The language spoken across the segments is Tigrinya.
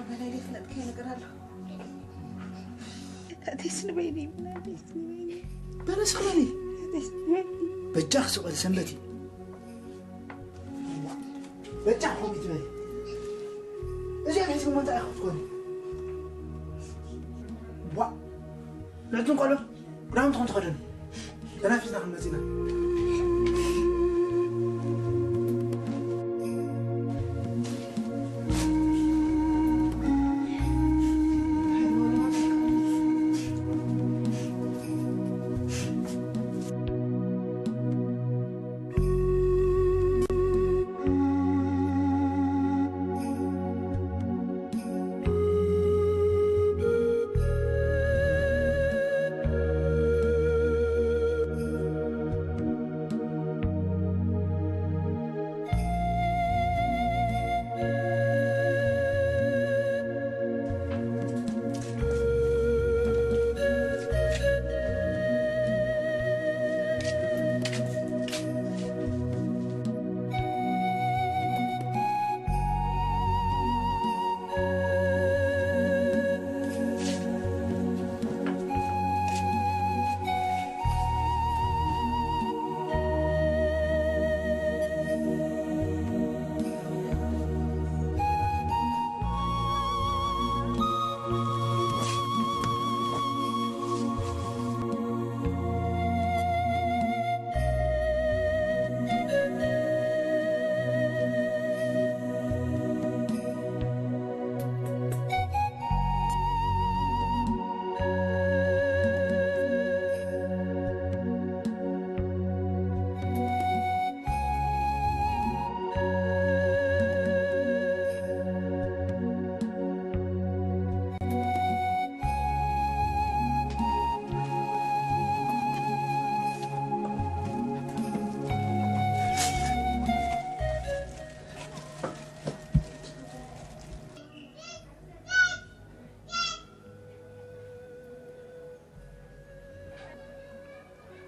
በላይ ዘይፈለጥካዮ ነገር ኣሎ። ኣደይ ስንበይኒ፣ ኣደይ ስንበይኒ። በለስ ክበሊ። ኣደይ ስንበይኒ። በጃ ክስቆል ሰንበት እዩ። በጃ ኮሚት በሊ። እዚ ቤት ምን እንታይ ክትኮኒ? ዋ። ነቱን ቆሎ ግራም ትኾን ትኸደን። ተናፊስና ክንመጽእ ኢና።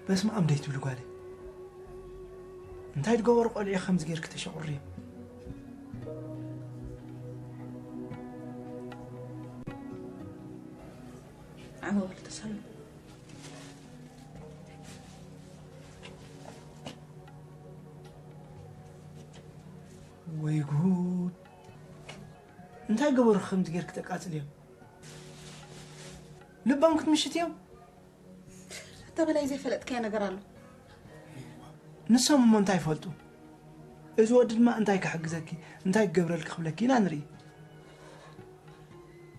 በስመ ኣብ ደይ ትብሉ ጓለይ። እንታይ ዝገበሩ ቆልዑ ከምዚ ጌርክ ተሸቑርዮም? ዓመወል ተሳሉ። ወይ ጉድ! እንታይ ገበሩ ከምዚ ጌርክ ተቃጽልዮም? ልቦም ክትምሽት እዮም? ኣታ በላይ ዘይፈለጥካዮ ነገር ኣሎ። ንሶም እሞ እንታይ ይፈልጡ? እዚ ወዲ ድማ እንታይ ክሕግዘኪ፣ እንታይ ክገብረልኪ ክብለኪ ኢና ንርኢ።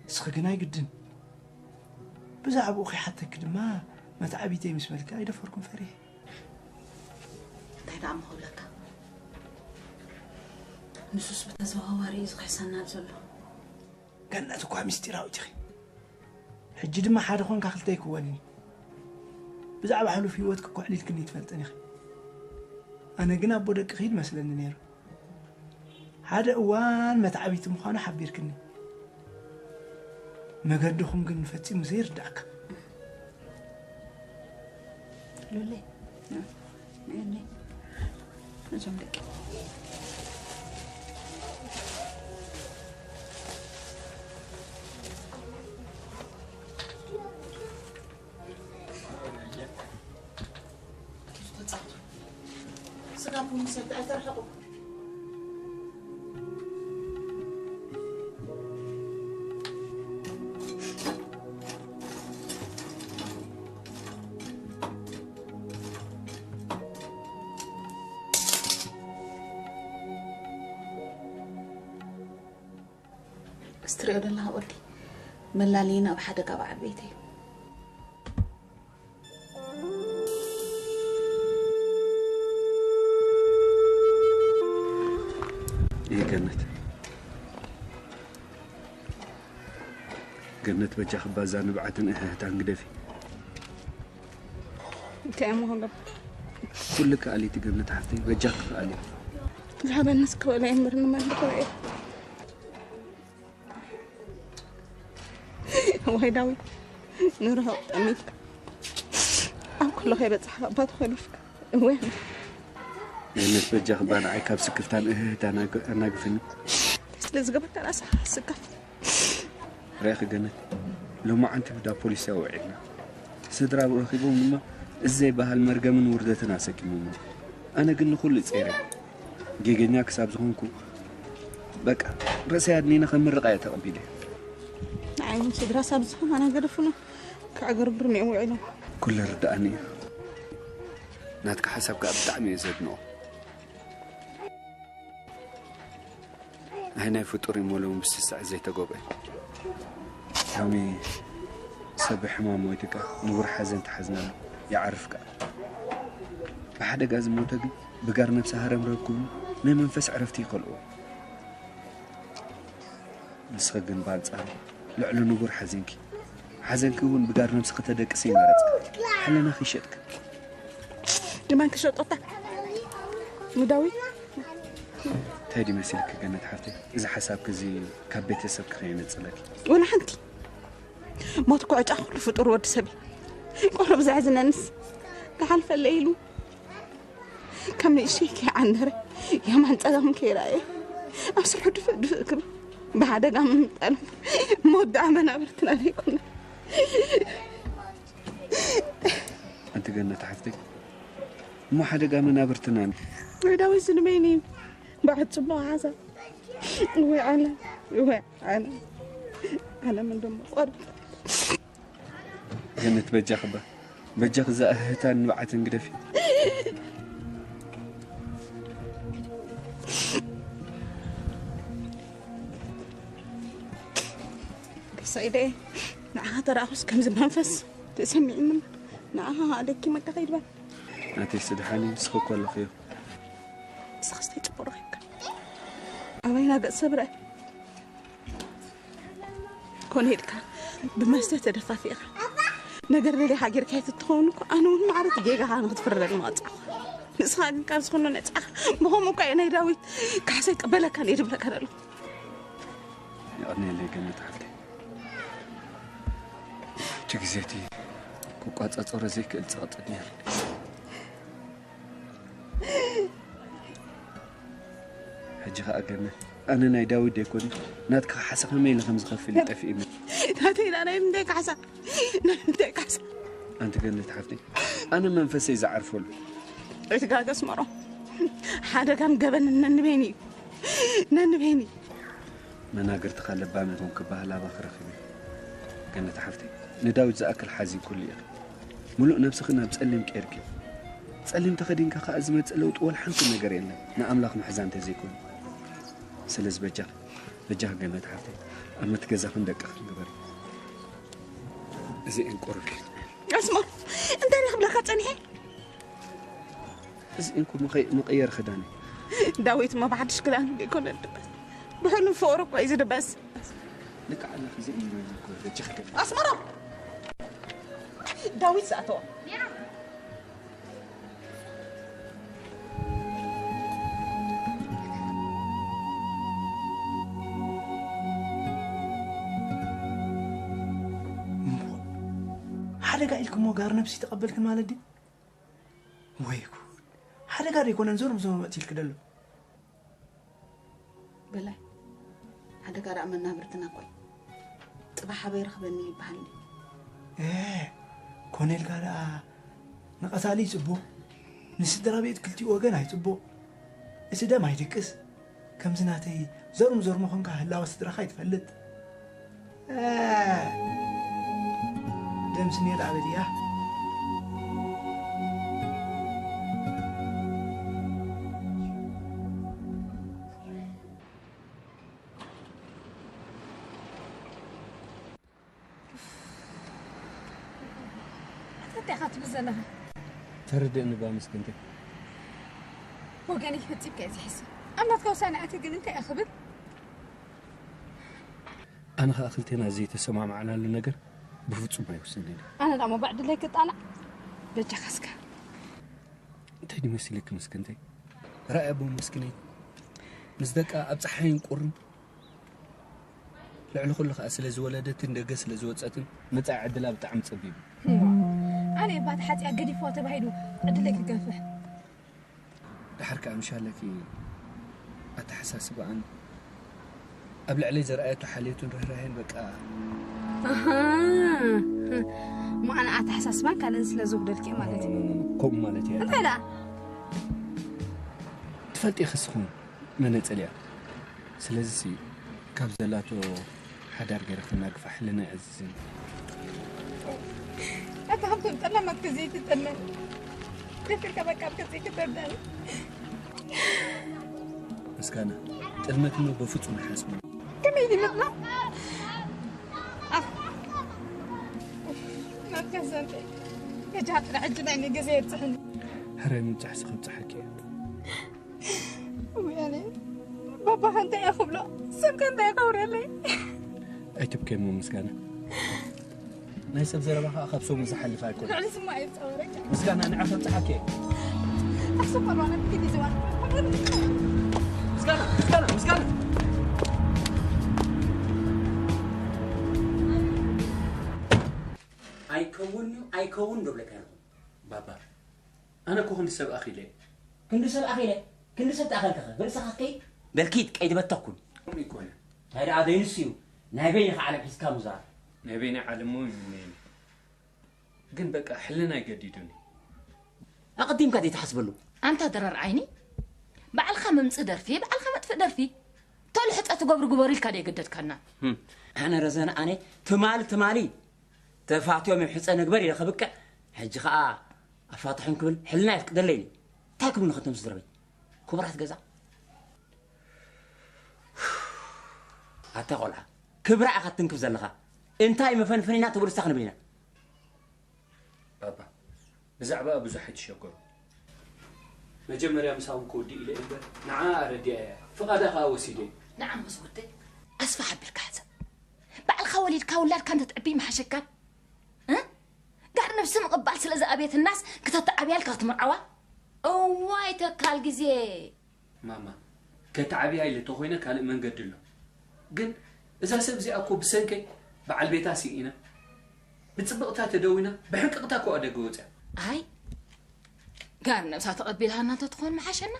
እስኺ ግን ኣይግድን። ብዛዕባኡ ከይሓተኪ ድማ መትዓቢተይ ምስ በልኪ ኣይደፈርኩን ፈሪሐ። እንታይ ደኣ እሞ ክብለካ? ንሱስ ብተዘዋዋሪ እዩ ዝኽሕሰና ዘሎ። ገነት እኳ ምስጢራዊት ኢኺ። ሕጂ ድማ ሓደ ኾንካ ክልተ ኣይክወንን እዩ። ብዛዕባ ሕሉፍ ህይወትኪ እኮ ኣዕሊልክኒ ኣይትፈልጥን ኢኺ። ኣነ ግን ኣቦ ደቅኺ እዩ ዝመስለኒ ነይሩ። ሓደ እዋን መትዓቢቲ ምዃኑ ሓቢርክኒ። መገድኹም ግን ፈጺሙ ዘይርዳእካ። ሉሌ፣ ሉሌ፣ እዞም ደቂ ስጋ ቡን ይሰድ ኣይተርሕቑ። እስትሪኦ ደለኻ ወዲ መላልይና ኣብ ሓደጋ ብዓበይቲ እዩ። ይህ ገነት ገነት በጃ ክባዛ ንብዓትን እህህታን ግደፊ። እንታይ እሞ ክገብር? ኩሉ ከኣሊቲ ገነት ሓፍተይ በጃ ክኸኣል እዩ። ዝሃበንስ ክበለ እምበር ንመን ክበለ እየ። ወይ ዳዊት ንርሑቕ ጠሚትካ ኣብ ኩሉ ከይበጻሕካ ኣባቱ ከሊፍካ። እወ ገነት በጃ ክባ ንዓይ ካብ ስክፍታን እህህታን ኣናግፍኒ። ስለ ዝገበርካ ራስኻ ስከፍ። ርኢኺ ገነት፣ ሎማዓንቲ ብዳ ፖሊስ ኣውዒልና። ስድራ ረኺቦም ድማ እዚ ዘይበሃል መርገምን ውርደትን ኣሰኪሞም። ኣነ ግን ንኹሉ ጸይረ። ጌገኛ ክሳብ ዝኾንኩ፣ በቃ፣ ርእሰይ ኣድኒነ ከም ምርቓ እየ ተቐቢለ። ንዓይ እውን ስድራ ሳብ ዝኾነ ነገር ፍኑ ክዕግርግሩኒ እዮም ውዒሎም። ኩለ ርድኣኒ እዩ። ናትካ ሓሳብ ከኣ ብጣዕሚ እየ ዘድንቖ። ኣይ ናይ ፍጡር እሞ ሎሚ ብስስዐ ዘይተጎብአ። ሎሚ ሰብ ብሕማም ሞይቱ ከኣ ንቡር ሓዘን ተሓዝናሉ ይዓርፍ ከኣ። ብሓደጋ ዝሞተ ግን ብጋር ነብሲ ሃረምረም ክብሉ ናይ መንፈስ ዕረፍቲ ይኸልእዎ። ንስኺ ግን ብኣንጻሩ ልዕሊ ንቡር ሓዚንኪ። ሓዘንኪ እውን ብጋር ነብስኺ ተደቅሲ ይመረጽ። ሕልናኺ ይሸጥኪ። ድማን ክሸጦታ ንዳዊት እንታይ ድዩ መሲልኪ ገነት ሓፍተይ? እዚ ሓሳብኪ እዚ ካብ ቤተሰብኪ ከየነጽለኪ። ወላ ሓንቲ። ሞት እኮ ዕጫ ኩሉ ፍጡር ወዲ ሰብ እዩ። ቆርብ ዘሕዝነንስ ክሓልፈለይ ኢሉ ከም ንእሽተይ ከይዓንደረ የማን ጸጋም ከይረኣየ ኣብ ስርሑ ድፍእ ድፍእ ክብል ብሓደጋ ምምጣሉ መወዳኣ መናብርትና ዘይኮነ። ኣንቲ ገነት ሓፍተይ፣ እሞ ሓደጋ መናብርትና። ዳዊት ዝንበይኒ እዩ። ባዕድ ጽቡቕ ሓሳብ። ወይ ዓለም፣ ወይ ዓለም። ዓለም እንደሞ ቆርብ። ገነት በጃኺ እባ፣ በጃኺ እዛ እህህታን ንብዓትን ግደፊ። ሰይደ፣ ንዓኻ ተራእኹስ ከምዚ መንፈስ ተሰሚዕኒ። ንዓኻ ከዓ ደኪመካ ከይድ በል። ናተይ ስድሓኒ ንስኺ እኮ ኣለኽዮ። ንስኻስ እንታይ ጽቡቕ ረኺብካ? ኣበይና ገጽ ሰብ ርአ? ኮነ ኢልካ ብመስተ ተደፋፊእካ ነገር ደሊኻ ጌርካዮ ተትኸውን እኮ ኣነ እውን ማዕረ እቲ ጌጋኻ ንክትፍረደኒ ምቐጻኹ። ንስኻ ግን ካብ ዝኹኑ ነጻኻ። ብኸምኡ እኳ እየ ናይ ዳዊት ካሕሳ ይቀበለካን እየ ዝብለካ ዘለኹ። የቐንየለይ ገነት ሓፍተይ። እቲ ግዜ እቲ ክቋጻጸሮ ዘይክእል ጸቕጢ ነይሩ። ሕጂ ኸኣ ገነት፣ ኣነ ናይ ዳዊት ደይኮነ፣ ናትኪ ካሕሳ ከመይ ኢለ ከም ዝኸፍል እዩ ጠፊእኒ። ናተይ ኢላ ናይ ምንታይ ካሕሳ? ናይ ምንታይ ካሕሳ? ኣንቲ ገነት ሓፍተይ፣ ኣነ መንፈሰይ ዝዓርፈሉ። ኣይትጋገ ኣስመሮም። ሓደጋን ገበንን ነንበይኑ እዩ። ነንበይኑ እዩ። መናግርትኻ ለባም ይኹን ክበሃል ኣባኺ ረኺበ። ገነት ሓፍተይ፣ ንዳዊት ዝኣክል ሓዚንኩሉ ኢኺ። ምሉእ ነብስኺ ናብ ጸሊም ቀይርኪ። ጸሊም ተኸዲንካ ከኣ ዝመጽእ ለውጢ ወላ ሓንቲ ነገር የለን፣ ንኣምላኽ ምሕዛን እንተዘይኮይኑ። ስለዚ በጃኺ፣ በጃኺ ገነት ሓፍተይ፣ ኣመት ገዛኽን ደቅኽን ግበሪ። እዚ ዕንቁ ርብሒ። ኣስመሮም፣ እንታይ ደኣ ክብለካ ጸኒሐ? እዚ እንኮ መኸ-፣ መቐየሪ ክዳን እዩ። ዳዊት እሞ ብሓድሽ ክዳን ዘይኮነ ዝድበስ። ብሕሉፍ ፍቕሪ እኮ እዩ ዝድበስ። ልክዕ ኣለኺ፣ እዚ እዩ ዝበለ እኮ፣ በጃኺ ገለ። ኣስመሮም! ዳዊት ዝኣተዎ። እሞ፣ ሓደጋ ኢልክሞ ጋር ነብሲ ተቐበልክን ማለት ድዩ? ወይ ጉድ! ሓደጋ ዶ ኣይኮነን ዞር ዞር መፂልክ ደሎ? በላይ፣ ሓደጋ ደኣ መናብርትና እኮ እዩ። ጽባሕ ኣበይ ረኽበኒ ይበሃል እንድዩ። እ፣ ኮነ ኢልካ ደኣ ንቐታሊ ይጽቡቕ፣ ንስድራ ቤት ክልቲኡ ወገን ኣይጽቡቕ። እቲ ደም ኣይድቅስ። ከምዚ ናተይ ዞርም ዞርሞ ኾንካ ህላወ ስድራኻ ኣይትፈልጥ። እ፣ ደም ስሜት ኣበድያ። ኣታ እንታይ ኢኻ ትብል ዘለኻ? ተረድእኒ እባ ምስክንተይ። ወገነይ ፈጺምካ እየ ዝሕሰብ። ኣብ ናትካ ውሳነ ኣትየ ግን እንታይ እየ ክብል? ኣነ ኸኣ ክልቴና ዘይተሰማማዕናሉ ነገር ብፍጹም ኣይውሰንን እየ። ኣነ ደኣ እሞ ብዕድለይ ክጣላዕ? በጃኻ እስከ። እንታይ ድዩ መሲልኪ ምስክንተይ? ርኣይ ኣቦ መስኪነይ ምስ ደቃ ኣብ ጸሓይን ቁርን ልዕሊ ኩሉ ኸኣ ስለ ዝወለደትን ደገ ስለ ዝወጸትን መጻኢ ዕድላ ብጣዕሚ ጸቢብ እዩ። እሞ ኣነ እባ ተሓጺኣ ገዲፍዋ ተባሂሉ ዕድለይ ክገፍሕ። ደሓር ከኣ ምሻለኪ ኣተሓሳስባኣን ኣብ ልዕለይ ዘርኣየቶ ሓልዮትን ርህራሄን በቃ እሞ ኣነ ኣተሓሳስባን ካልእን ስለ ዘጉደልኪ ማለት እዩ። ከምኡ ማለት እያ። እንታይ ደኣ? ትፈልጢ ኢኺ ንስኹም መነጽል እያ። ስለዚ ሲ ካብ ዘላቶ ሓዳር ገይረ ክናግፋ ሕልና ይዕዝዝን። ኣታ ሃብቶም ጠለማት ከዘይትጠመን ደፍርካ በቃ ኣብ ገጸይ ክትርዳኒ። ምስጋና ጥልመት እሞ በፍጹም ይሓስብ። ከመይ ይመጽና? ኣፍ መከሰንተ ከጃ ጥራሕ ሕጂ ናይ ገዛ የብጽሕኒ። ሕራይ ምብጻሕሲ ከብጽሓኪ እየ። ወያኔ ባባኻ እንታይ እየ ክብሎ? ሰብካ እንታይ እየ ከውርየለይ? ኣይትብከ እሞ ምስጋና። ናይ ሰብ ዘረባ ከዓ ካብ ሰሙ ዝሓልፍ ኣይኮነ። ልዕሊ ስማ እየ ዝፀወረካ። ምስጋና ንዓ ከብጽሓኪ እየ። ኣሰቆርባና ብክዲ ዝዋን ምስጋና ምስጋና ምስጋና ኣይከውን እዩ ኣይከውን ዶ ብለካ ኣለኹ። ባባ ኣነ እኮ ክንዲ ሰብ ኣኺለ ክንዲ ሰብ ኣኺለ ክንዲ ሰብ ተኣኸልከኸ ብርእስኻ ከይ በልኪት ቀይዲ በተኩን ከምኡ ይኮነ እንታይ ደኣ ዘይንስ እዩ ናይ በይንኻ ዓለም ሒዝካ ምዛር ናይ በይነ ዓለም ሞ ይምነየኒ ግን በቃ ሕልና ይገዲዱኒ ኣቐዲምካ ዘይትሓስበሉ ኣንታ ድራር ዓይኒ ባዕልኻ መምጽእ ደርፊ ባዕልኻ መጥፍእ ደርፊ ተልሕፀ ትገብሩ ግበሩ ኢልካ ዶ የገደድካና ኣነ ረዘነ ኣነ ትማሊ ትማሊ ተፋትዮም ሕፀ ንግበር ኢለ ከብቅዕ ሕጂ ከዓ ኣፋትሖም ክብል ሕልና የፍቅደለይ እንታይ ክብሉ ንኸቶም ስድረበይ ክቡራት ገዛ ኣታ ቆልዓ ክብራ ኢኻ ትንክፍ ዘለኻ እንታይ መፈንፈኒና ትብሉ ስታ ክንብል ኢና ባባ ብዛዕባ ብዙሕ ኣይትሸገሩ መጀመርያ ምሳኹም ክወዲ ኢለ እምበር ንዓ ኣረዲኣ እያ ፍቓዳ ከዓ ወሲደ ንዓ ምስ ወደይ ኣስፋሕ ኣቢልካ ሕዘ ባዕልኻ ወሊድካ ውላድካ እንተትዕቢ መሓሸካን እ? ጋር ነብሲ ምቕባል ስለ ዝኣብየትናስ ክተተዓብያ ኢልካ ክትምርዓዋ እዋይ ተካል ግዜ ማማ ከተዓብያ ኢለ ተኾይነ ካልእ መንገዲ ኣሎ ግን እዛ ሰብ እዚኣ እኮ ብሰንከይ በዓል ቤታ ስኢና ብፅብቕታ ተደዊና ብሕንቅቕታ እኮ ኣደገ ወፅያ ኣይ ጋር ነብሳ ተቐቢልሃና እንተትኾን መሓሸና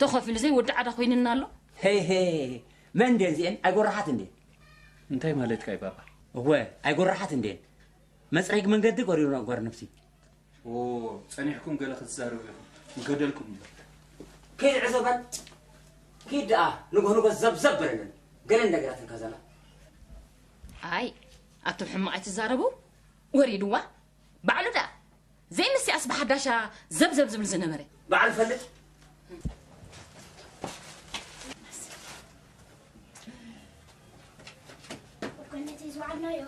ተኸፊሉ ዘይወዲ ዓዳ ኮይንና ኣሎ ሄይ ሄይ መን እንዴን እዚኤን ኣይጎረሓት እንዴ እንታይ ማለትካ እዩ ባባ እወ ኣይጎረሓት እንዴን መፅረግ መንገዲ ጎሪሩና ጓር ነብሲ ኦ ጸኒሕኩም ገለ ክትዛረቡ ኢኹም ምገደልኩም እምበር ከይድ ዕዘበን ኪድ ደኣ ንጎ ንጎ ዘብዘብ በለለን ገለን ነገራትንካ ዘላ ኣይ ኣቱም ሕማቕ ኣይትዛረቡ ወሪድዋ ባዕሉ ደኣ ዘይምስያስ ብሓዳሻ ዘብዘብ ዝብል ዝነበረ በዓል ፈልጥ ቁርኮነተይ ዝወዓልናዮ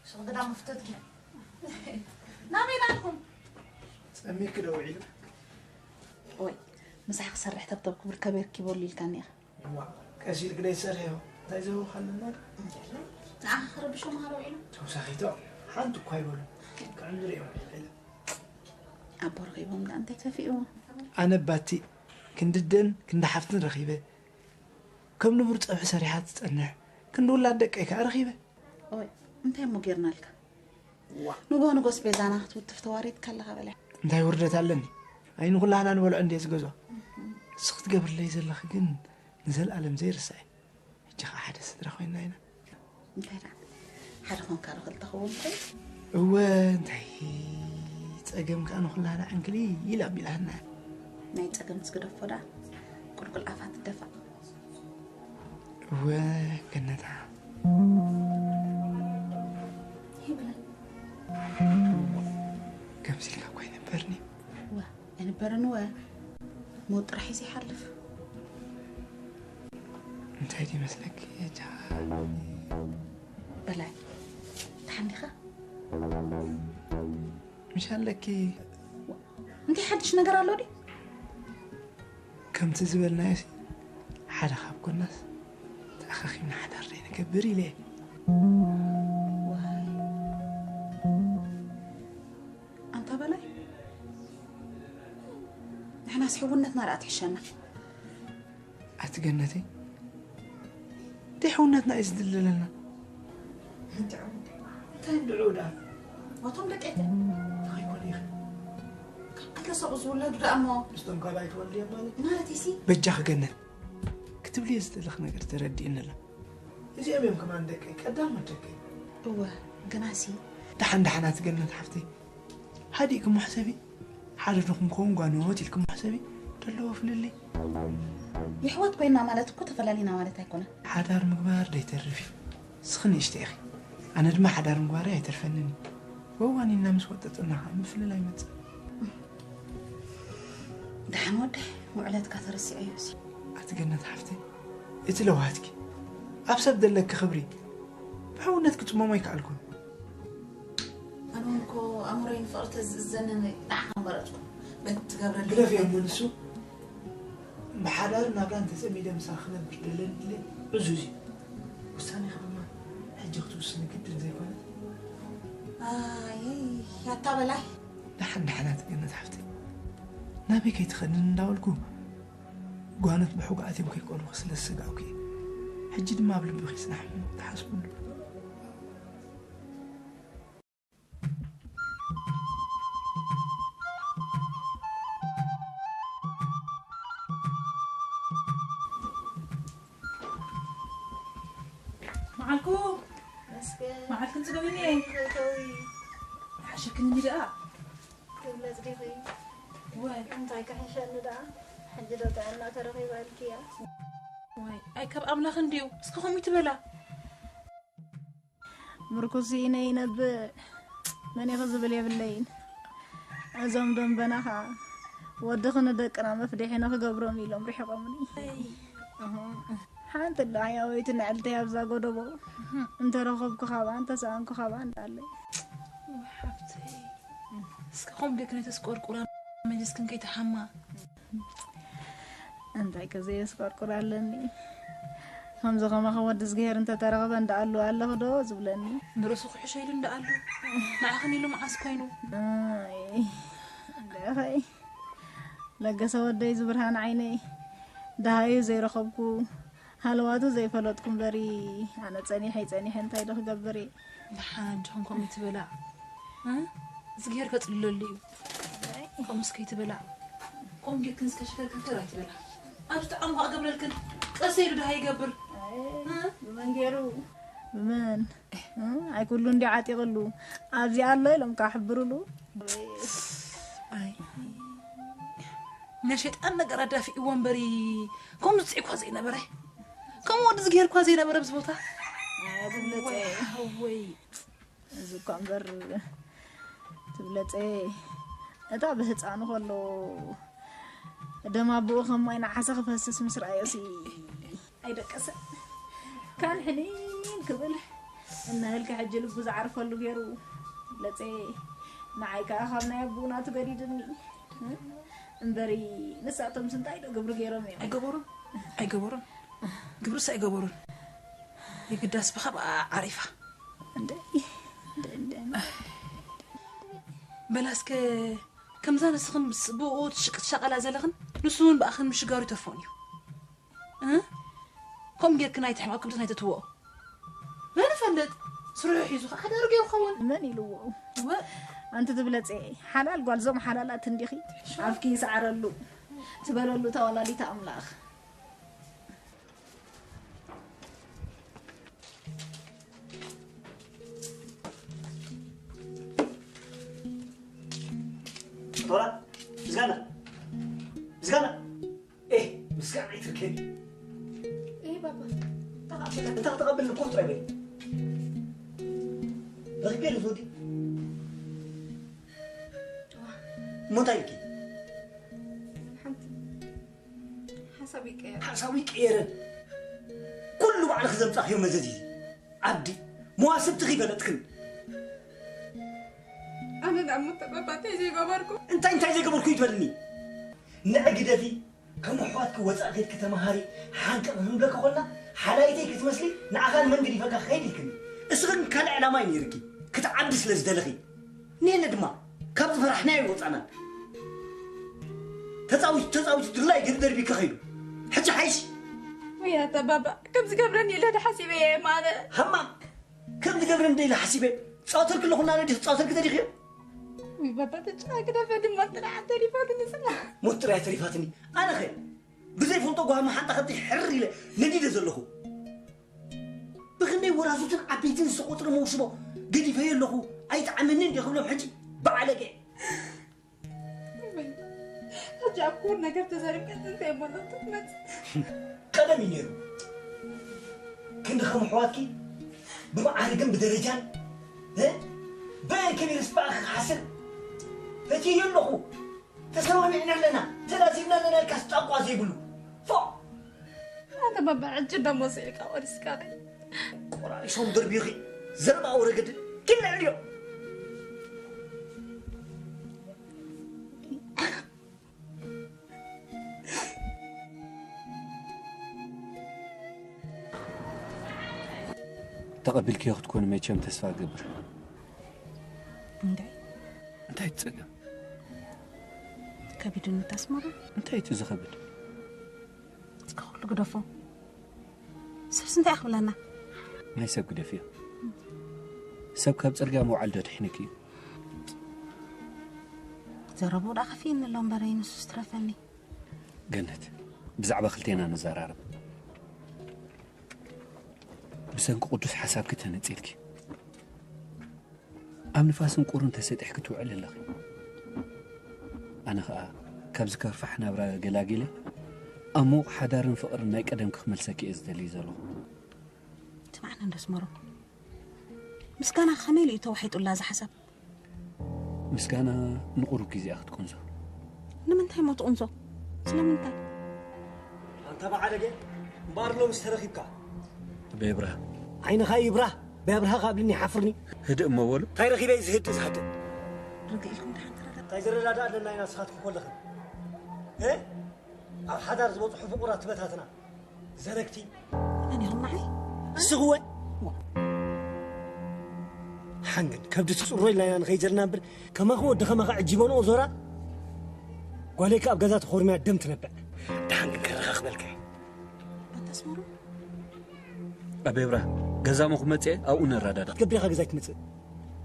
ሸቕዳ መፍተትኪ ናበይ ናትኩም ጸሚክ ዶ ውዒሉ ኦይ ምሳሕ ክሰርሕ ተብተብ ክብል ከበርኪ በሉ ኢልካኒ ኢኻ ዋ ቀስ ኢልክ ደይ ትሰርሕዮ እንታይ ዘበካ ኣለና ንዓኻ ክረብሾ መሃሮ ውዒሉ ተውሳኺቶ ሓንቲ እኳ ይበሉ ክዕምዝር እዮም ኢለ ኣቦ ረኺቦም ዳ እንታይ ተፊእዎ ኣነ ባቲ ክንድደን ክንዲ ሓፍትን ረኺበ ከም ንቡር ጸብሒ ሰሪሓ ትጸንሕ ክንዲ ውላድ ደቀይ ከኣ ረኺበ ኦይ እንታይ እሞ ጌርናልካ ንጎ ንጎስ ቤዛና ክትውትፍ ተዋሪድካ ኣለኻ በለ እንታይ ውርደት ኣለኒ ኣይ ንኹላህና ንበልዖ እንድየ ዝገዝኦ ንስኺ ትገብርለይ ዘለኺ ግን ንዘለኣለም ዘይርስዐ ሕጂ ከዓ ሓደ ስድራ ኮይንና ኢና እንታይ ደኣ ሓደ ኮንካ ዶ ክልተ ክውን ኮይ እወ እንታይ ጸገም ከዓ ንኹላህና ዕንክሊ ኢላ ኣቢላህና ናይ ጸገም ትግደፎ ደኣ ቁልቁል ኣፋ ትደፋእ እወ ገነታ ይብላ ከምዚ ኢልካ እኳ ይነበርኒ ዋ ኣይነበረን ወ ሞት ጥራሕ እዩ ዘይሓልፍ እንታይ ድዩ መስለኪ እጃ በላይ ተሓኒኻ ምሽ ኣለኪ እንታይ ሓድሽ ነገር ኣሎ ድዩ ከምቲ ዝበልናዮ ሓደ ካብ ጎናስ ተኣኻኺብና ሓዳር ዘይንገብር ኢለ ኣንታ በላይ ንሕናስ ሕውነትና ደኣ ትሕሸና ኣቲ ገነተይ ደይ ሕውነትና እዩ ዝድልለና እንታይ እንድዑ ዳ ዋቶም ደቀይተ ኣይኮነ ኢኺ ክልተ ሰቑ ዝውለዱ ደኣ እሞ ምስቶም ካልኣይ ትወልድ እየ ማለት ማለት ሲ በጃኺ ገነት ክትብልዮ ዝደለኺ ነገር ተረዲእኒ ኣላ እዚኦም እዮም ከማን ደቀይ፣ ቀዳሞት ደቀይ። እወ፣ ግናሲ። ደሓን ደሓን ኣቲ ገነት ሓፍተይ። ሃዲእኪ እሞ ሕሰቢ። ሓደ ዶ ክንከውን ጓኖት ኢልኪ እሞ ሕሰቢ። ደለዎ ፍልልይ። የሕዋት ኮይና ማለት እኮ ተፈላሊና ማለት ኣይኮነን። ሓዳር ምግባር ደይተርፍ እዩ። ንስኺ ንእሽተይ ኢኺ። ኣነ ድማ ሓዳር ምግባረይ ኣይተርፈንን እዩ። ወዋኒና ምስ ወጠጠና ኸዓ ምፍልላይ ይመጽእ። ደሓን ወደይ፣ ውዕለትካ ተረሲዐዮ እዚ። ኣቲ ገነት ሓፍተይ፣ እቲ ለውሃትኪ ኣብ ሰብ ዘለኪ ክብሪ ብሕውነት ክጽመሞ ኣይከኣልኩን። ኣነ እውን እኮ ኣእምሮይ ንፍቕሪ ተዝእዘኒ ንዓኻ ምመረጽኩ። በቲ ትገብረለይ ግደፍዮ እሞ ንሱ ብሓዳር ናብራን ተጸሚደ ምሳኺ ክነብር ደለኒ ኢለ ዕዙዝ እዩ። ውሳኔኺ ድማ ሕጂ ክትውስኒ ግድን ዘይኮነ? ኣይ፣ ኣታ በላይ። ደሓን ደሓን ኣቲ ገነት ሓፍተይ። ናበይ ከይትኸድን እንዳበልኩ ጓኖት ብሕጉ ኣትዮም ከይቆልፉኺ ስለ ዝሰጋእኩ እየ። ሕጂ ድማ ኣብ ልብኺ ይጽናሕ እሞ ትሓስብሉ። መዓልኩ መስገን መዓልክን ጽገብ እየ። ከይተዊ ሓሸክኒ ደኣ። ክብለጽ ዲኺ? ወይ እንታይ ክሕሸኒ ደኣ? ሕጂ ዶ ጥዕና ተረኺበልኪ እያ? ወይ ኣይ ካብ ኣምላኽ እንድዩ። እስኪ ከምኡ ትበላ። ምርኩስ ኢነ ይነብዕ፣ መን ኢኺ ዝብል የብለይን። እዞም ደንበና ኸዓ ወድኺ ንደቅና መፍደሒ ንኽገብሮም ኢሎም ርሒቖምኒ። ሓንቲ ኣላ ሕያወይቲ ንዕልተይ ኣብዛ ጎደቦ፣ እንተረኸብኩ ኻብኣ እንተሰኣንኩ ኻብኣ እንዳለይ። ሓፍተይ፣ እስከ ኸም ደክ ነተስቆርቁራ መሊስክን ከይተሓማ። እንታይ ከ ዘየስቆርቁር ኣለኒ? ከምዚ ከማኸ ወዲ ዝግሄር እንተተረኸበ እንዳኣሉ ኣለኹ ዶ ዝብለኒ? ንርእሱ ክሕሸ ኢሉ እንዳኣሉ ንዓኽን ኢሉ መዓስ ኮይኑ? ኣይ፣ ደኸይ። ለገሰ ወደይ ዝብርሃን ዓይነይ። ደሃዩ ዘይረኸብኩ፣ ሃለዋቱ ዘይፈለጥኩ እምበሪ፣ ኣነ ጸኒሐ ጸኒሐ እንታይ ዶ ክገብር እየ? ደሓን ኣጆኹም ከምኡ ትበላ። እ? እዝግሄር ከጽልለሉ እዩ። ከምኡስ ከይትበላ። ቆም ጌርክን እስከ ሽከርከር ኣይትበላ። ኣብ ዝጠዓሙ ከኣ ገብረልክን። ቀስ ኢሉ ድሃ ይገብር። እ? ብመን ገይሩ? ብመን? እ? ኣይ ኩሉ እንዲ ዓጢቕሉ። ኣብዚ ኣሎ ኢሎም ከኣ ሕብርሉ። ኣይ። ናይ ሸይጣን ነገር ኣዳፊእዎ እምበሪ፣ ከምኡ ዝጽዒ እኳ ዘይነበረ። ከምኡ ወዲ ዝግሄር እኳ ዘይነበረ ኣብዚ ቦታ። ኣይ፣ ትብለጸ። ወይ፣ ወይ። እዚ እኳ እምበር ትብለጸ፣ እታ ብህፃኑ ከሎ ደም ኣቦኡ ከም ማይ ነሓሰ ክፈስስ ምስ ረኣዮሲ ኣይደቀሰ። ካን ሕኒን ክብል እናበልካ ሕጂ ልቡ ዝዓርፈሉ ገይሩ ትብለጸ። ንዓይ ከዓ ካብ ናይ ኣቦኡ ናቱ ገዲድኒ። እምበሪ ንሳቶምስ እንታይ ዶ ግብሪ ገይሮም እዮም? ኣይገበሩን፣ ኣይገበሩን። ግብርስ ኣይገበሩን። የግዳስ ብኻብኣ ዓሪፋ። እንደ፣ እንደ፣ እንደ፣ እንደ። በላ እስከ ከምዛ ንስኽን ምስ ብኡ ትሽቅ-፣ ትሻቐላ ዘለኽን ንሱ እውን ብኣኽን ምሽጋሩ ይተርፎን እዩ። እ? ከምኡ ጌርክን ኣይትሕመቕ፣ ክብደት ኣይተትወኦ። መን ይፈልጥ? ስርሑ ሒዙ ኸዓ ሓዳሩ ገይሩ ክኸውን። መን ኢልዎ? ወ- ኣንቲ ትብለጼ፣ ሓላል ጓል ዞም ሓላላት እንዲኺ። ኣፍኪ ይስዓረሉ፣ ትበለሉ ተወላዲት ኣምላኽ። ቶራ፣ ምስጋና፣ ምስጋና። ኤህ፣ ምስጋና ይትርከኒ። ኤህ፣ ባባ፣ ተቐበል። እንታ ክትቐበል እኮ ጥራይ በል። ረኺበ ኢለ ዝወዲ። ዋ። እሞ እንታይ ኢልኪ? ሓንቲ ሓሳብ ይቀየር። ሓሳቡ ይቀየረ። ኩሉ ባዕልኺ ዘምጻኽዮ መዘዝ እዩ። ዓዲ፣ መዋስብትኺ ይፈለጥክን። ኣነ ደኣ እሞ ተቐባታይ ዘይገበርኩ። እንታይ እንታይ ዘይገበርኩ ይትበልኒ? ንዒ ግደፊ፣ ከም ኣሕዋትኪ ወጻኢ ኬድኪ ተመሃሪ፣ ሓንቀቕ ክንብለኪ ኮና፣ ሓላይተይ ክትመስሊ፣ ንዓኻ ንመን ገዲፈካ ክኸይድ ኢልክኒ። እስኽን ካልእ ዕላማ እዩ ነይርኪ፣ ክትዓቢ ስለ ዝደለኺ። ንሕና ድማ ካብ ዝፈራሕናዮ ኣይወጻእናን። ተጻዊቱ፣ ተጻዊቱ ድላይ ገለ ደርቢካ ከይዱ። ሕጂ ሓይሽ። ወይ ኣታ ባባ፣ ከም ዝገብረኒ ኢለ ዶ ሓሲበ እየ ማነ? ሃማ፣ ከም ዝገብረኒ ዶ ኢለ ሓሲበ? ጻወተልኪ ኣለኹ እና ነዲኺ ጻወተልኪ ተዲኽዮ? ወይ ባባ፣ ተጨናግዳፈ ድማ ጥራሕ ተሪፋትኒ ስላ። ሞት ጥራይ ተሪፋትኒ። ኣነኸ ብዘይፈልጦ ጓሃ መሓንጣ ከብቲ ሕር ኢለ ነዲደ ዘለኹ። ኣዙትን ዓበይትን ዝቁፅሪ መውስቦ ገዲፈዮ ኣለኹ። ኣይጠዓመንን እንዲ ክብሎም ሕጂ በዓለገ። ሕጂ ኣብ ኩሉ ነገር ተዘሪብካ እንታይ እሞ ክትመጽእ? ቀደም እዩ ነይሩ። ክንዲ ከም ኣሕዋትኪ ብመዓርግን ብደረጃን፣ እ? ብኣይ ከመይ ርስባኣ ክሓስብ ፈትየዮ ኣለኹ። ተሰማሚዕና ኣለና፣ ተላዚብና ኣለና ኢልካስ ጣቋ ዘይብሉ። ፎእ! ኣንተ ባባ ሕጂ ደሞ ስኢልካ ወዲስካ። ቆራሪሶም ደርቢኺ ዘረባ ወረገድል ግን ንዕልዮ። ተቐቢልክዮ ክትኮኒ መቸም ተስፋ እገብር። እንታይ እንታይ ትጸገም? ከቢዱኒ ታስመሮ? እንታይ እቲ ዝኸብድ? እስከ ኩሉ ግደፎ። ሰብስ እንታይ ክብለና? ናይ ሰብ ግደፍዮ። ሰብ ካብ ጽርግያ ምውዓል ዶ ድሕንኪ እዩ? ዘረብኡ ደኣ ከፊእኒ ኣሎ እምበረይ ንሱስ ትረፈኒ። ገነት፣ ብዛዕባ ክልቴና ንዘራረብ። ብሰንኪ ቅዱስ ሓሳብኪ ተነጺልኪ። ኣብ ንፋስን ቁርን ተሰጢሕኪ ትውዕሊ ኣለኺ። ኣነ ኸኣ ካብዚ ከርፋሕ ናብራ ገላጊለ ኣብ ምዉቕ ሓዳርን ፍቕርን ናይ ቀደምኪ ክመልሰኪ እየ ዝደሊ ዘለኹ። ስማዕኒ እንዶ ኣስመሮም፣ ምስጋና ከመይ ኢሉ እዩ ተዋሒጡላ እዚ ሓሳብ? ምስጋና ንቑሩብ ግዜኣ ክትቅንዞ። ንምንታይ እሞ ትቕንዞ? ስለምንታይ? ኣንታ በዓለገ እምበኣር ሎምስ ተረኺብካ። በይ ኣብርሃ። ዓይንኻ ይብራህ። በይ ኣብርሃ ካብልኒ ሓፍርኒ። ህድእ እሞ በሉ። እንታይ ረኺበ እዩ ዝህድእ ዝሃድእ? ርግእ ኢልኩም ደሓን ተረዳዳ። እንታይ ዝረዳዳእ ኣለና ኢና ንስኻትኩም ከለኽን? እ? ኣብ ሓዳር ዝበፅሑ ፍቑራት ትበታትና። ዘረግቲ። መን ኢኹም ንዓይ? እስኽወ? ደሓን ግን ከብዲ ትፅሮ ኢልና ኢና ንኸይድ ዘለና እምበር ከማኺ ወዲ ከማኻ ዕጂበንኦ ዞራ ጓለይ ከ ኣብ ገዛ ተኾርምያ ደም ትነብዕ። ደሓን ግን ከረኻኽበልካ እየ። ኣታ ኣስመሮም? ኣበይ ኣብርሃ? ገዛ እሞ ክመጽእ እየ፣ ኣብኡ ነረዳዳ። ክትገብር ኢኻ ገዛይ ትመጽእ።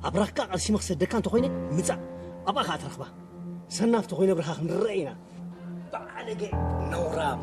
ኣብራኽካ ኣቐሲመ ክሰደካ እንተኾይነ ምጻእ። ኣብኣ ኸኣ ትረኽባ። ሰናፍ ተኾይነ ብርሃ ክንረአ ኢና። በዓለገ ነውራም።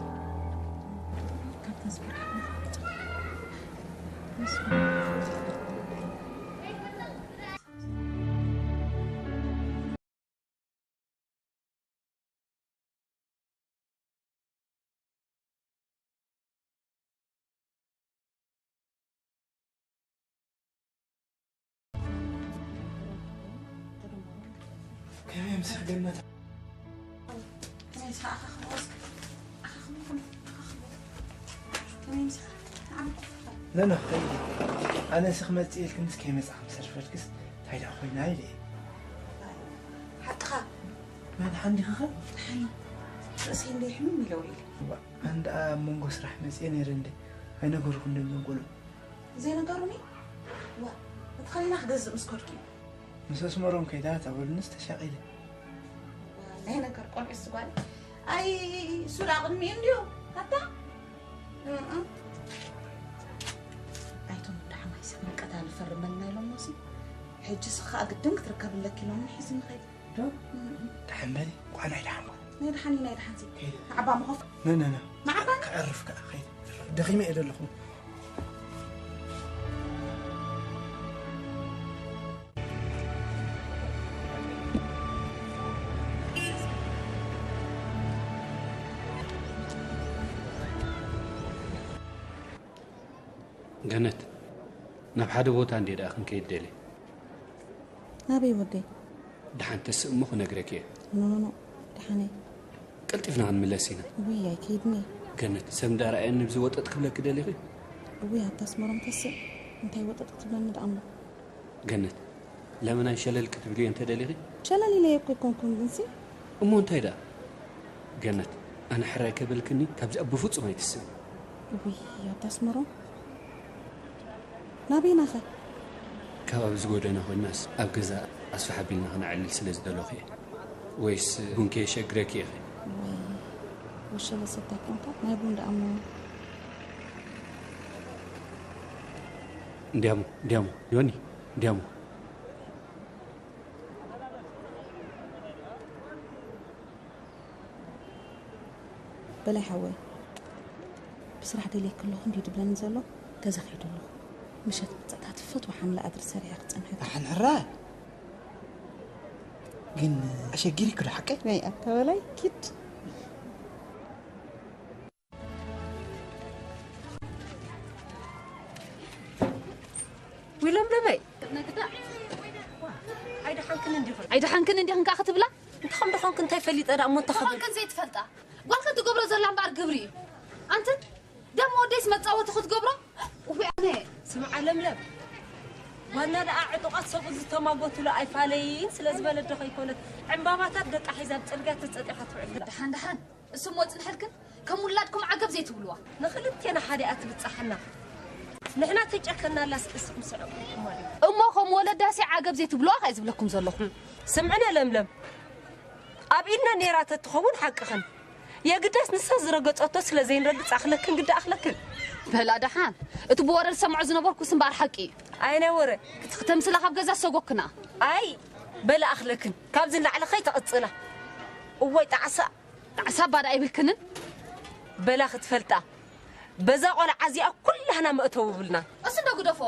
ከመይ ምሳሕ ገነት? ከመይ ምሳሕ ኣኻኽቦ እስከ? ኣኻኽቦ፣ ኣኻኽቦ። ከመይ ምሳሕ? ንዓም ኮፍ በል። ነነ፣ ኸይዲ። ኣነስ ክመጽእ ኢልክንስ ከይመጻኹ ምስ ኣርፈድክስ እንታይ ደኣ ኮይና ኢለ እየ። ሓቅኻ። መን ሓንዲኻ ኸ? ደሓን። ርእሰይ እንደ ይሕምም ኢለ ውዒለ። እዋእ፣ ኣነ ደኣ ኣብ መንጎ ስራሕ መጽየ ነይረ እንደ ኣይነገርኩን ዶ እዞም ቆልዑ? ዘይነገሩኒ? ዋ፣ እቲ ኸሊና ክገዝእ ምስ ከድኩ እዩ። ምስ ኣስመሮም ከይዳ እታ በሉንስ ተሻቒለ። ዋ፣ ናይ ነገር ቆልዑ እሱ ጓል። ኣይ፣ እሱ ደኣ ቅድሚኡ እንድዩ። ኣታ? እም። ኣይቶም ደሓማይ ሰብ ቀታሊ ፈርመልና ኢሎሞሲ። ሕጂ ስኻ ግድን ክትርከብ ኣለኪ ኢሎምኒ ሒዝኒ ኸይዱ። ዶ? ደሓን በሊ፣ እንኳዕ ናይ ደሓን ኮነ። ናይ ደሓን እዩ፣ ናይ ደሓን ሲ። ከይደ። ንዓባ ምኾፍ። ነ፣ ነ፣ ነ። ንዓባ? ከዕርፍ ከኣ፣ ከይደ። ደኺመ እየ ዘለኹ። ገነት፣ ናብ ሓደ ቦታ እንዴ ደኣ ክንከይድ ደልየ። ናበይ ወደይ? ደሓን ተስእ እሞ ክነግረኪ እየ። ኖ፣ ኖ፣ ኖ፣ ደሓነይ። ቀልጢፍና ክንምለስ ኢና። ውይ፣ ኣይከይድን እየ። ገነት፣ ሰብ እንዳረኣየኒ ብዚ ወጠጥ ክብለኪ ደሊኺ? እውይ፣ ኣታ ኣስመሮም ተስእ፣ እንታይ ወጠጥ ክትብለኒ ደኣ እሞ? ገነት፣ ለመናይ ሸለል ክትብልዮ እንተ ደሊኺ? ሸለል ኢለዮ እኮ ኣይኮንኩን፣ ግንሲ። እሞ እንታይ ደኣ? ገነት፣ ኣነ ሕራይ ከይበልክኒ ካብዚኣ ብፍጹም ኣይትስእን። ውይ፣ ኣታ ኣስመሮም። ናበይናኸ? ካብ ኣብዚ ጎደና ኮይናስ ኣብ ገዛ ኣስፍሕ ኣቢልና ክነዕልል ስለ ዝደለኹ እየ። ወይስ ቡን ከየሸግረኪ ኢኺ? ወይ ወሸለ ሰታኪ እንታ ናይ ቡን ደኣ እሞ። እንዲያሞ፣ እንዲያሞ፣ ዮኒ፣ እንዲያሞ። በላይ ሓወይ፣ ብስራሕ ደልየኪ ኣለኹ እንድዩ ድብለኒ ዘሎ፣ ገዛ ከይደ ኣለኹ። ምሸት መጻእታ ትፈትዎ ሓምለ ኣድሪ ሰሪዐ ክጸንሐ። ኣሕን ሕራይ። ግን ኣሸጊሪኪ ዶ ሓቀይ? ናይ ኣተበላይ ኪድ። ዊለምለመይ። ኣይደሓንክን እንዲኽን ከዓ ክትብላ? እንተኸም ደኾንክ እንታይ ፈሊጠ ደኣ እሞ እንተኸበል? ደኾንክን ዘይትፈልጣ። ጓልካ ትገብሮ ዘላ እምበኣር ግብሪ እዩ። ኣንትን ደሞ ወደይስ መጻወቲ ክትገብሮ? ውይ ኣነ። ስምዓ ለምለም። ጓና ደኣ ዕጡቓት ሰብኡት ዝተማጎትሉ ኣይፋለይን ስለ ዝበለት ዶ ከይኮነት ዕምባባታት ደቃ ሒዛ ኣብ ጽርግያ ተጸጢፋ ትውዕል? ደሓን ደሓን። እሱ እሞ ጽንሐልክን ከም ውላድኩም ዓገብ ዘይትብልዋ። ንኽልቴና ሓደ እያ ትብጻሓና። ንሕና ተጨከናላስ እስኩም ስዕቁ ማለት። እሞ ከም ወለዳሲ ዓገብ ዘይትብልዋ ከ ዝብለኩም ዘለኹ። ስምዕነ ለምለም። ኣብ ኢድና ነይራ ተትኸውን ሓቅኽን። የግዳስ ንሳ ዝረገጸቶ ስለ ዘይንረግጽ ኣኽለክን ግዳ ኣኽለክን። በላ ደሓን። እቲ ብወረ ዝሰምዖ ዝነበርኩስ እምበኣር ሓቂ እዩ። ኣይ ናይ ወረ። እቲ ክተምስላ ካብ ገዛ ሰጎክና። ኣይ በላ ኣኽለክን። ካብዚ ንላዕሊ ከይተቐጽላ። እወይ ጣዕሳ። ጣዕሳ ባዳ ኣይብልክንን። በላ ክትፈልጣ። በዛ ቆልዓ እዚኣ ኩላህና መእተዊ ብልና። እሱ እንዶ ግደፎ።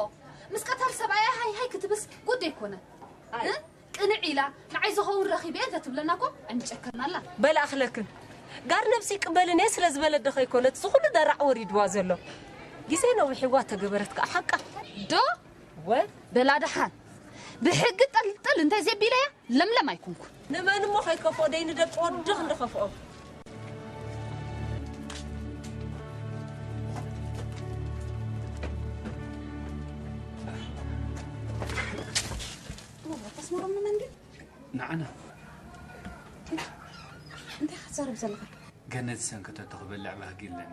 ምስ ቀታል ሰብኣያ ሃይ ሃይ ክትብስ ጉድ ኣይኮነ። ኣይ። እ? ቅንዕ ኢላ ንዓይ ዝኸውን ረኺበ እየ እንተትብለና እኮ ኣይምጨከርናላ። በላ ኣኽለክን። ጋር ነብሲ ይቅበልን እየ ስለ ዝበለት ዶ ከይኮነት እዚ ኩሉ ደራዕ ወሪድዋ ዘሎ። ግዜ ነዊሕዋ ተገበረት ከኣ ሓቃ። ዶ? ወ? በላ ደሓን። ብሕጊ ጠልጥል እንተ ዘቢለያ ለምለም ኣይኮንኩን። ንመን እሞ ከይከፍኦ ደይ ንደቂ ወዲ ክንዲ ከፍኦም። ተስመሮም ንመን ድዩ? ንዓና። እንታይ ክትዛረብ ዘለኻ? ገነት ዝሰንከተቶ ክበልዕ ባህጊ ኣለኒ።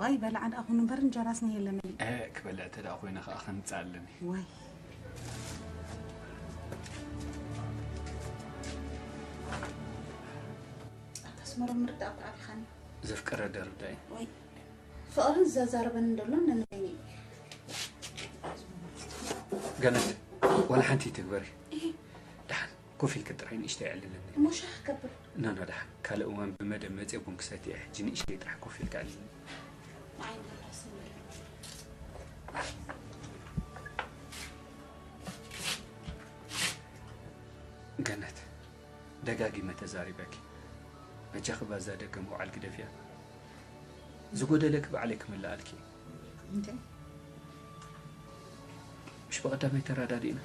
ኣይ በላዓ ደኣ ኩን እምበር እንጀራስ ነይ የለኒ። እ፣ ክበልዕ እንተ ደኣ ኮይነ ከኣ ከምጽእ ኣለኒ። ወይ። ኣታ ኣስመሮም ምርዳእ እኮ ኣቢኻኒ። ዘፍቀረ ደርዳይ። ወይ። ፍቕርን ዘዛረበን እንደሎ ነንበይኒ። ገነት፣ ዋላ ሓንቲ ትግበሪ። እህ። ደሓን፣ ኮፍ ኢልኪ ጥራይ ንእሽተይ ኣዕልልኒ። እሞ ሻሂ ክገብር። ኖ፣ ኖ፣ ደሓን። ካልእ እዋን ብመደብ መጽየ ቡን ክሰቲ እየ። ሕጂ ንእሽተይ ጥራሕ ኮፍ ኢልኪ ኣዕልልኒ። ንዓይ ንራስ ንበል። ገነት፣ ደጋጊመ ተዛሪበኪ። በጃኺ ባዛ ደገ ምውዓል ግደፍያ። ዝጎደለኪ ባዕለይ ክምልኣልኪ። እንታይ? ምሽ ብቐዳማይ ተራዳዲእና።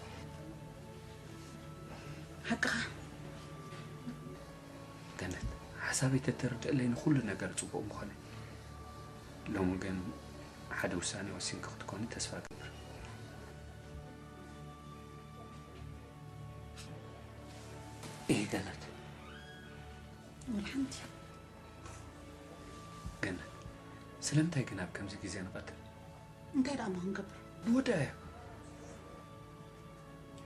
ሓቅኻ። ገነት፣ ሓሳበይ ተተርድእለይ ንኹሉ ነገር ጽቡቕ ምኾነ። ሎሚ ግን ሓደ ውሳኔ ወሲንኪ ክትኮኒ ተስፋ እገብር። እይ ገነት። ወላ ሓንቲ። ገነት፣ ስለምንታይ ግን ኣብ ከምዚ ግዜ ንቐትል? እንታይ ደኣ እሞ ክንገብር? ብወዳእያ።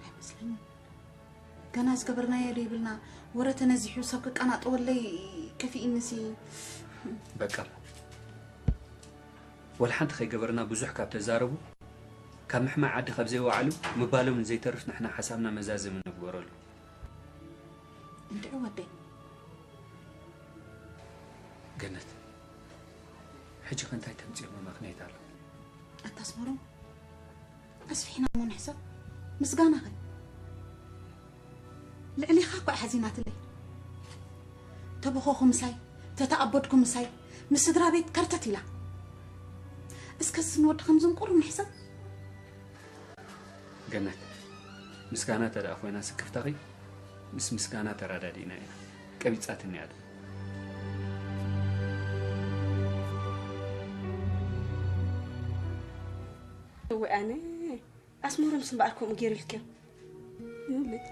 ኣይመስለንን። ገና ዝገበርናዮ ዘይብልና ወረ ተነዚሑ ሰብ ክቀናጠወለይ ከፊእንሲ። በቃ እሞ። ወላ ሓንቲ ከይገበርና ብዙሕ ካብ ተዛረቡ፣ ካብ ምሕማዕ ዓዲ ካብ ዘይወዓሉ ምባሎም ንዘይተርፍ ንሕና ሓሳብና መዛዘሚ ንግበረሉ። እንድዒ ወደይ። ገነት፣ ሕጂ ከ እንታይ ተምጽኦ መመኽነይታ ኣሎ? ኣታ ኣስመሮም፣ ኣስፊሕና እሞ ንሕሰብ። ምስጋናኸ? ልዕሌኻ እኮ እያ ሓዚናትለይ። ተቦኾኹ ምሳይ፣ ተተኣበድኩ ምሳይ፣ ምስ ስድራ ቤት ከርተት ኢላ። እስከ ንወዲ ከምዚ ንቁሩብ ንሕሰብ። ገነት፣ ምስጋና እንተ ደኣ ኮይና ስክፍታኺ፣ ምስ ምስጋና ተረዳዲእና ኢና። ቀቢጻትኒ እያ ዶ? እወ ኣነ ኣስመሮምስ እምበኣር ከምኡ ገይሩ ኢልክዮ። ይኸውልሽ፣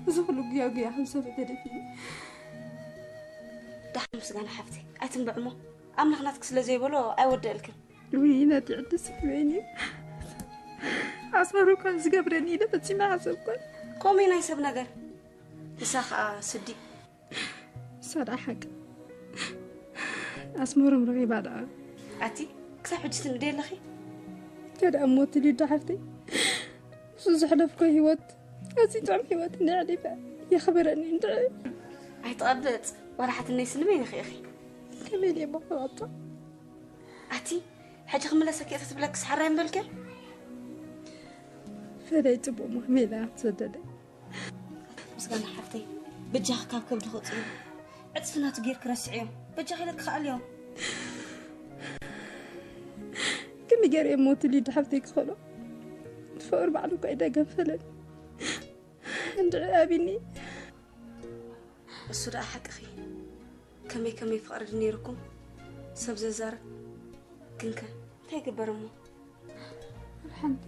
እዚ ኩሉ ጉያ ጉያ ከም ሰብእ ተደፊኑ። ደሓን ምስጋና ሓፍተይ፣ ኣይትንብዕ እሞ፣ ኣምላኽ ናትኪ ስለ ዘይበሎ ኣይወደእልክን። ውይ፣ ነቲ ዕድስ ወይኒ። ኣስመሮም ከም ዝገብረኒ ኢለ ፈጺመ ኣይሓሰብኩን። ከምኡ ናይ ሰብ ነገር። ንሳ ኸኣ ስዲ። ንሳ ደኣ ሓቂ። ኣስመሮም ረኺባ ደኣ። ኣቲ፣ ክሳብ ሕጂ ትንብደይ ኣለኺ? እንታይ ደኣ እሞ ትልዩ ዶ ሓፍተይ? ንሱ ዘሕለፍኩ ህይወት፣ ኣዝዩ ጥዑም ህይወት እንድዒ ኣሕሊፈ፣ የኽብረኒ እንድዒ። ኣይትቐብጽ፣ ዋላ ሓትነይስ ንበይንኺ ኢኺ። ከመይ ኢለ እሞ ክቐብጾ? ኣቲ፣ ሕጂ ክምለሰኪ እየ ተትብለክስ ሓራይ ምበልክያ? ፈለይ ጽቡቕ ሞት ሜላ ክትሰደደ። ምስጋና ሓፍተይ፣ በጃኺ ካብ ከብዲ ክውፅኡ ዕፅፊ ናቱ ጌርኪ ረስዕዮ። በጃኺ ኢለኪ ክኣልዮ። ከመይ ገይረ እሞ እቲ ሊድ ሓፍተይ ክኸሎ? ፍቕሪ ባዕሉ እኳ እዩ ደገም ፈለኒ። እንድዒ ኣቢኒ። እሱ ደኣ ሓቅኺ። ከመይ ከመይ ፍቕሪ ነይርኩም ሰብ ዘዛርብ። ግንከ እንታይ ይግበር እሞ? ሓንቲ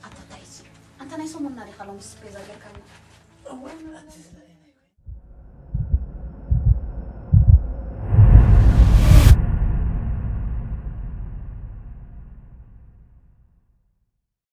ኣታ እንታይ እዩ? ኣንታ ናይ ሰሙንና ዲኻ ሎሚ ስፔዛ ጌርካልና? እወ፣ ኣቲ